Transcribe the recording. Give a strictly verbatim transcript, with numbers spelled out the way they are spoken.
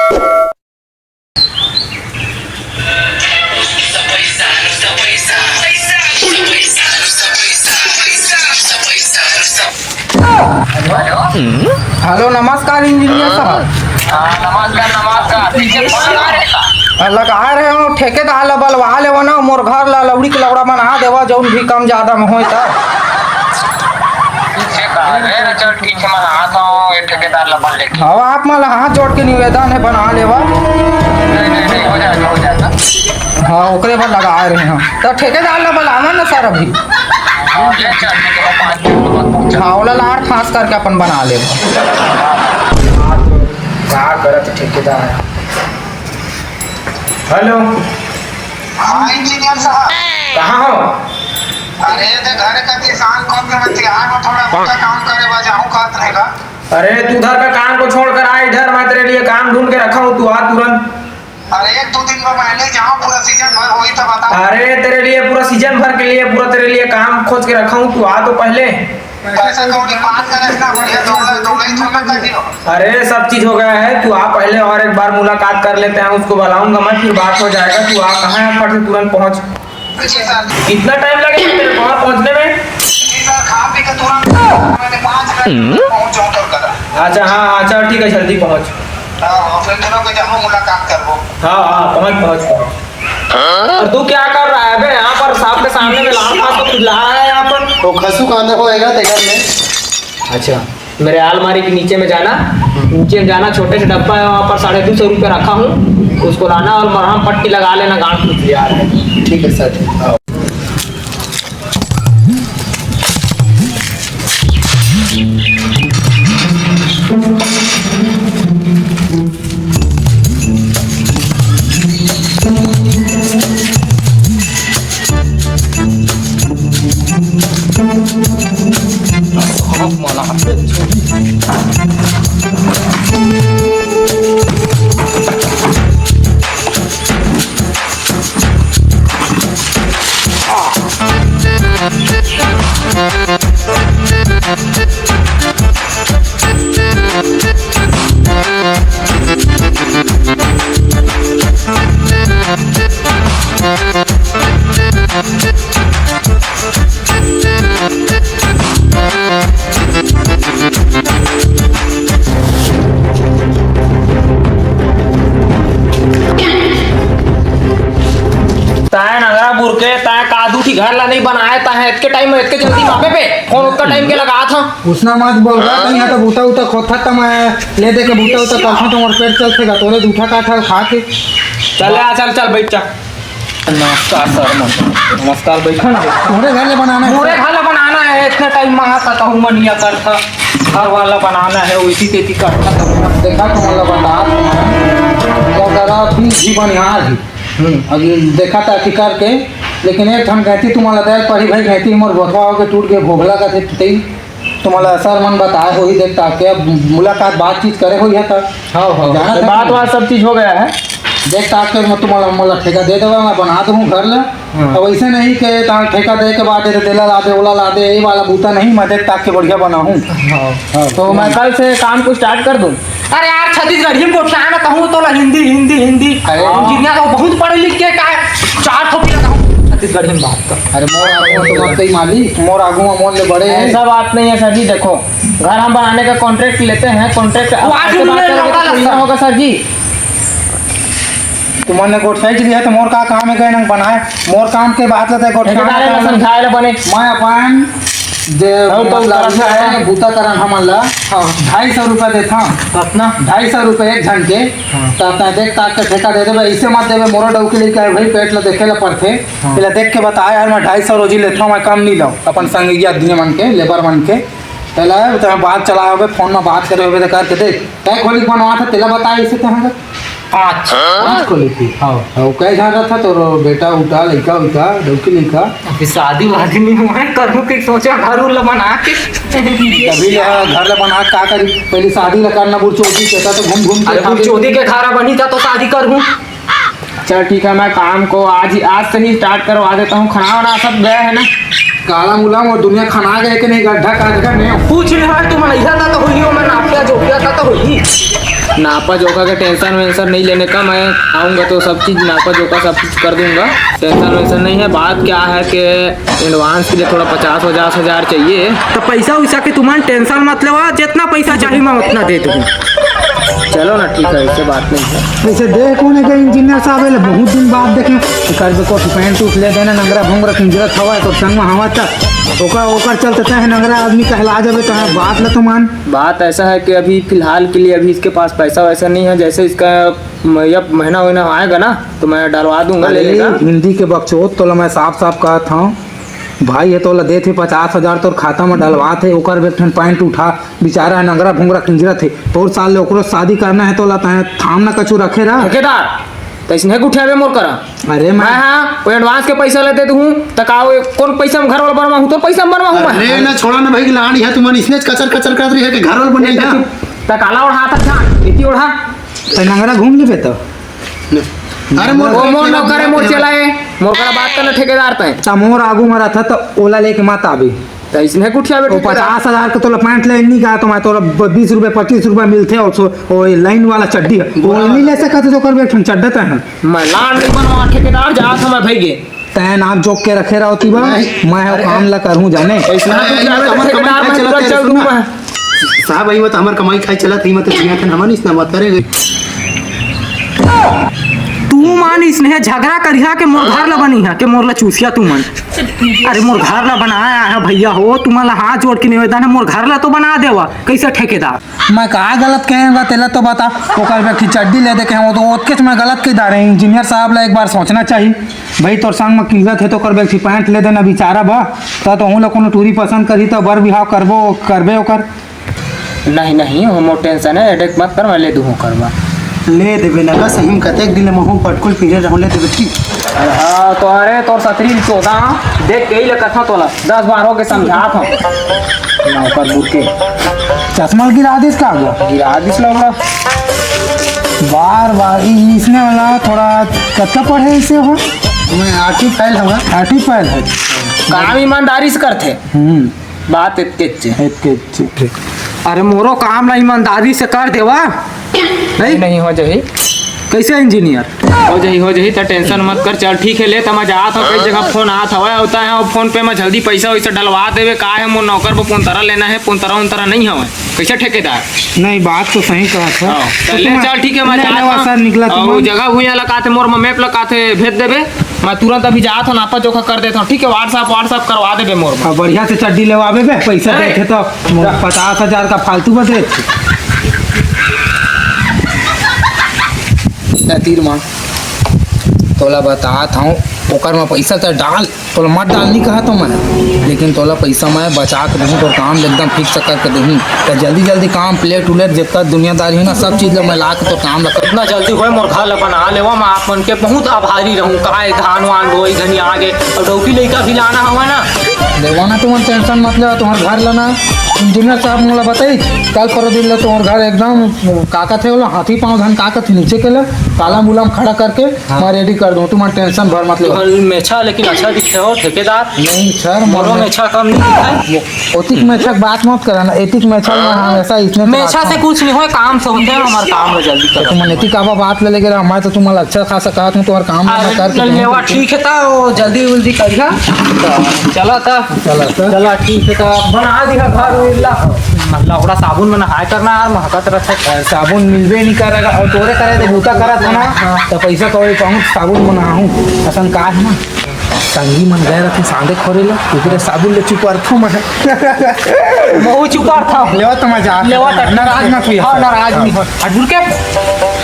Hello, नमस्कार engineer साहब। हाँ, नमस्कार, नमस्कार। पीछे फोन लगा रहे का? लगा रहे हो, ठेकेदार ला बलवा लेवा ना, मोर घर ला लौड़ी के लौड़ा बना देवा, जौन भी कम ज्यादा में होय त। पीछे का रे? चल ठीक है, मैं आता हूँ, ये ठेकेदार ला बल लेके। हाँ, आप मन ला हाथ जोड़ के निवेदन है, बना लेवा। नहीं, नहीं, नहीं, हो जाएगा, हो जाएगा। हाँ, ओकरे बर लगा रहे हैं। तो ठेकेदार ला बलाना ना सर अभी। हाँ, ले चल, ठीक है, मैं पाँच मिनट बाद पहुँचा। हाँ, ओला लाड़ फांस करके अपन बना ले। का करत ठेकेदार? हेलो। हाँ इंजीनियर साहब। कहाँ हो? अरे, ते घर का किसान को के मैं तिहार में थोड़ा बहुत काम करे बा जाऊँ कहत रहेगा। अरे, तू उधर का काम को छोड़कर आ इधर, मैं तेरे लिए काम ढूंढ के रखा हूँ, तू आ तुरंत। अरे, एक दो दिन में पहले जाओ, पूरा सीजन भर होई तो बता। अरे, तेरे लिए पूरा सीजन भर के लिए पूरा तेरे लिए काम खोज के रखा हूँ, तू आ तो पहले। पैसा कौड़ी बात करे इतना बढ़िया, दो लाख, दो लाख थोड़ा कर दियो। अरे, सब चीज हो गया है, तू आ पहले और एक बार मुलाकात कर लेते हैं, उसको बुलाऊंगा मैं, फिर बात हो जाएगा। तू आ, कहाँ है, फट से तुरंत पहुँच। जी सर। कितना टाइम लगेगा तेरे को वहाँ पहुँचने में? जी सर, खा पी के तुरंत मैंने पाँच मिनट में पहुँच जाऊँ तो करा। अच्छा, हाँ, हाँ, चल ठीक है, जल्दी पहुँच। हाँ, हाँ, फिर दोनों को जाऊँ मुलाकात करबो। हाँ, हाँ, पहुँच, पहुँच, पहुँच। और तू क्या कर रहा है बे यहाँ पर? सांप के सामने में लाड़ फांस को चिल्ला रहा है यहाँ पर। वो खसू कांदा होएगा तेरे घर में। अच्छा, मेरे आलमारी के नीचे में जाना, नीचे में जाना, छोटे से डब्बा है वहाँ पर, साढ़े दो सौ रुपये रखा हूँ, उसको लाना और मरहम पट्टी लगा लेना, गांड फूट लिया है। ठीक है सर, ठीक। आओ। ताय नगरा बुरके, ताय का दू ठी घर ला नहीं बनाए, ताय इतके टाइम में, इतके जल्दी मापे पे फोन उतका टाइम के लगा था। उसना मत बोल रहा, कहीं तो बूता उता खोथा त मैं ले दे के बूता उता करता तो मोर पेट चलथे गा, तोरे जूठा काठा खा के। चल आ, चल, चल, बैठ जा। नमस्कार सर, नमस्कार, बैठो ना। पूरे घर ले बनाना है पूरे सर। घर ले बनाना है, इतना टाइम मांगा था, कहूँ मन या करता, घर वाला बनाना है, वैसी तेती करता, कहूँ मन। देखा तो मतलब बता, क्या करा, बीस ही बनिहार ही। हम्म। अब ये देखा था कि करके, लेकिन एक ठन गैंती तुम्हारा दे पड़ी भाई, गैंती मोर बोथवा होके टूट के भोभला का थे टूटे। तुम्हारा सर मन बताए होही, देख ताके अब मुलाकात बातचीत करे होही है तब। हाँ, हाँ। जाना तो था बात कि बात सब चीज हो गया है। देख ताके मैं तुम्हारा मोला ठेका दे देवा, मैं बना दूँ घर ला। हाँ। अब ऐसे नहीं के तार ठेका दे के बाद ये तेला ला दे, ओला ला दे, ये वाला बूता नहीं, मैं देख ताके बढ़िया बनाऊँ। हाँ। हाँ। तो मैं कल से काम को स्टार्ट कर दूँ। अरे यार, छत्तीसगढ़ी में गोठिया ना कहूँ तो ला हिंदी, हिंदी, हिंदी। अरे। इंजीनियर तो बहुत पढ़े लिख के का है, चार ठो पिला कहूँ। छत्तीसगढ़ी में बात कर। अरे मोर आगू में तो मत कही मालिक, मोर आगू में मोर ले बड़े हैं। ऐसा बात नहीं है सर जी, देखो, घर हम बनाने का कॉन्ट्रैक्ट लेते हैं, कॉन्ट्रैक्ट वो आज आपसे बात उन्होंने करेंगे तो लौटा थोड़ी ना लगा। होगा सर जी। तुमने गोठिया के लिया तो मोर का काम है, गए ना बनाए, मोर काम के बात लेते गोठिया ठेकेदार ने समझाए ला बने। मैं अपन जे हम तो मतलब तरफ से है, बूता करन हमन ला हाँ। ढाई सौ रुपया देथन। कतना? ढाई सौ रुपया एक झन के। हाँ। त तैं देख ताक के ठेका दे देबे, अइसे मत देबे, मोरो डौकी लइका हे भाई, पेट ला देखे ला परथे। हाँ। तेला देख के बता यार, मैं ढाई सौ रोजी लेथंव, मैं कम नी लंव। अपन संगी आदमी मन के, लेबर मन के। तेला तैं बात चलाए होबे, फोन में बात करे होबे, त करके देख। तैं खोली के बनवात हे, तेला बता अइसे तैं। पाँच। पाँच को लेती? हाँ। हाँ, वो कई झन रहता तोर बेटा उटा, लइका उटा, डौकी लइका? अभी शादी वादी नहीं हुआ है, करूँ के सोचा घर उर ला बना के। तभी ले, हाँ, घर ला बना के का करी? पहले शादी ला करना, बुरचोदी के, तो घूम घूम के अरे, खाबे। बुरचोदी के खारा बनी था तो शादी करहूँ। चल ठीक है, मैं काम को आज ही, आज से ही स्टार्ट करवा देता हूँ। खाना वाना सब गया है ना? काला मुला, वो दुनिया खाना गए कि नहीं, गड्ढा का जगह में। पूछ ले भाई, तुम लइहा था तो होई, मैं नापिया जोपिया था तो होई। नापा जोखा के टेंशन वेंशन नहीं लेने का, मैं आऊँगा तो सब चीज़ नापा जोखा सब चीज़ कर दूंगा, टेंशन वेंशन नहीं है। बात क्या है कि एडवांस के लिए थोड़ा पचास पचास हज़ार चाहिए। तो पैसा वैसा के तुमन टेंशन मत लेवा, जितना पैसा चाहिए मैं उतना दे दूँ। चलो ना, ठीक है, ऐसे बात नहीं है। वैसे देख, कोन है के इंजीनियर साहब, एला बहुत दिन बाद देखे। एकर देखो, पैंट उठ ले देना, नंगरा भुंगरा किंजरत हवा है, तो संग में हवा तक ओकर, ओकर चलते तय नंगरा आदमी कहला जाबे, तो बात ला तो मान। बात ऐसा है कि अभी फिलहाल के लिए अभी इसके पास पैसा वैसा नहीं है, जैसे इसका म-, ये महीना वहीना आएगा ना, तो मैं डलवा दूंगा, ले अरे, लेगा। हिंदी के बकचोद, तोला मैं साफ साफ कहत हूँ, भाई, ये तोला देत हे पचास हजार, तोर खाता में डलवात हे, ओकर एक ठन पैंट उठा, बेचारा नंगरा भुंगरा किंजरत हे, तोर साल ले ओकरो शादी करना है, तोला तय थाम ना कछु रखे रहा। ठेकेदार, तैसने गुठियाबे मोर करा। अरे मैं मैं हाँ, वो एडवांस के पैसा लेते तू हूँ, त का वो कौन पैसा में घर वाला बनवा हूँ, तोर पैसा में बनवा हूँ मैं। अरे ना, छोड़ा ना भाई, लाड़ी है तुमन, इसने कचर कचर करत रही है कि घर वाला बन ए, नहीं त है। चुप, त काला ओढ़ा था जान, इतनी ओढ़ा। त नंगरा घूम लेबे तो। अरे मोर ओ मोर नौकर है, मोर चेला है, मोर करा बात करना ठेकेदार तय। त मोर आगू में रहता त ओला लेके मत आबे। त इसने गुठियाबे वो ठेकेदार। पचास हजार के तोला पैंट ले नहीं कहा, तो मैं तोला ब-, बीस रुपए, पच्चीस रुपए मिलते, और सो, वो लाइन वाला चड्डी है, वो नहीं ले सकते, तो कर बैठ चड्डा तय है। मैं लाड़ नहीं बनवा ठेकेदार, जा था मैं भाई गे। तय नाप जोख के रखे रहो ती बा, नहीं। मैं हो अरे, काम ला करूँ जाने। ऐसा अरे, गुठियाबे तो हमार ठेकेदार, कमाई मैं चलत तुरंत है, चल दूँ सुन ना। मैं। साहब, आई मत हमार कमाई खाई चलत है, मत जिया थे, हमन इसना मत करे। तू मन इसने झगड़ा करिहा के मोर घर ला बनिहा के मोर ला चूसिया तू मन। अरे मोर घर ला बनाया है भैया हो, तुमन ला हाथ जोड़ के निवेदन है, मोर घर ला तो बना देवा। कैसे ठेकेदार? मैं का गलत कहे हूँ तेला तो बता। ओकर बर की चड्डी ले दे के हूँ, तो ओतकेच मैं गलत कह डारे। इंजीनियर साहब ला एक बार सोचना चाहिए भाई, तोर संग में किंजत है तो ओकर बर की पैंट ले देना बेचारा बा, तो तोहू ला कोनो टूरी पसंद करही तो बर बिहाव करबो, करबे ओकर। नहीं, नहीं, वो मोर टेंशन है, हेडेक मत कर, मैं ले दूँ करवा। ले देबे ना का, सही में कतेक दिन ले महू पटकुल पीरे रहूँ, ले देबे ठीक। अरे हाँ, तो अरे तोर सतरी चौदह देख के ही ले कथा तोला, दस बार हो के समझात हूँ। नौकर बुर के। चश्मा गिरा दिस का गो? गिरा दिस लौड़ा। बार बार ई इसने वाला थोड़ा कतका पढ़े इसे हो? मैं आठवीं फेल हूँ। आठवीं फेल है। काम ईमानदारी से करथे। हम्म। बात एतके चे। एतके चे। अरे मोरो काम ला ईमानदारी से कर देवा। नहीं? नहीं हो जाही। कैसे इंजीनियर? हो जाही, हो जाही, त टेंशन मत कर। चल ठीक है, ले त मैं जात हूँ, कई जगह फोन आत हवय, होता है, वो फोन पे मैं जल्दी पैसा वैसा डलवा देवे। का है, मोर नौकर को पोंतरा लेना है, पोंतरा उंतरा नहीं हवय। कैसे ठेकेदार? नहीं, बात तो सही कहा था। हाँ, तो ले तुम चल ठीक है, मैं नहीं, जात नहीं, हूँ। सर निकला और तुम। वो जगह भुइयां लकाथे, मोर मैप लकाथे, भेज देवे। मैं तुरंत अभी जात हूँ, नापा जोखा कर देता हूँ, ठीक है? WhatsApp, WhatsApp करवा देबे मोर बर। अब बढ़िया से चड्डी लेवाबे बे, पैसा नहीं। देखे तो मोर पचास हजार का फालतू बस देत। ए तीर माँ, तोला बतात हूँ, ओकर में पैसा तो डाल, तोला मत डाल नहीं कहा तो मैं, लेकिन तोला पैसा मैं बचा के दूँ, तोर काम एकदम फिक्स करके दूँ। तो जल्दी जल्दी काम, प्लेट उलेट, जितना दुनियादारी है ना, सब चीज ला मैं ला के तोर काम ला कर। इतना जल्दी होए, मोर घर ला बना लेवा, मैं आप मन के बहुत आभारी रहूँ। काय धान वान बोई घनी आगे, और डौकी लइका भी लाना हवा ना। देवा ना, तुमन टेंशन मत लेवा, तुम्हार घर ला ना इंजीनियर साहब मोला बताई, कल परो दिन ला तुम्हार घर एकदम का कथे ओला, हाथी पाँव धन का कथे नीचे के ला, काला मुलाम खड़ा करके हाँ। मैं रेडी कर दूँ, तुमन टेंशन भर मत लेवा। तुमन मेछा लेकिन अच्छा दिखे हो ठेकेदार। नहीं सर, मोरो मैं मेछा कम नहीं दिखा। ओतिक मेछा के बात मत करा ना, एतिक मेछा में हमेशा इसने मेछा से कुछ नहीं होए, काम से होते हैं, हमारे काम में जल्दी करो। तुमन एतिक आवा बात ले लेके रहा, मैं तो तुम्हारा अच्छा खासा कहा था, तुम्हारा काम में अरे, करके लेवा, ठीक है, ता वो जल्दी उल्दी करिहा। चला ता। चला ता। चला, ठीक है, ता बना दिहा घर उल्ला। मतलब, ओकरा साबुन में नहाए करना यार, महकत रहते। यार, साबुन मिलबे नहीं करेगा, और तोरे करे तो बूता करा था ना, हाँ। तो पैसा कौड़ी पाऊँ, साबुन बनाऊँ, असन का है ना। संगी मन गए रथे सांदे खोरे ला, ओकरे साबुन ले चुपरथो मैं। बहुत चुपरथा। लेवा तो मजाक। लेवा तो नाराज मत हुई। हाँ, नाराज नहीं हो। हट, दूर के।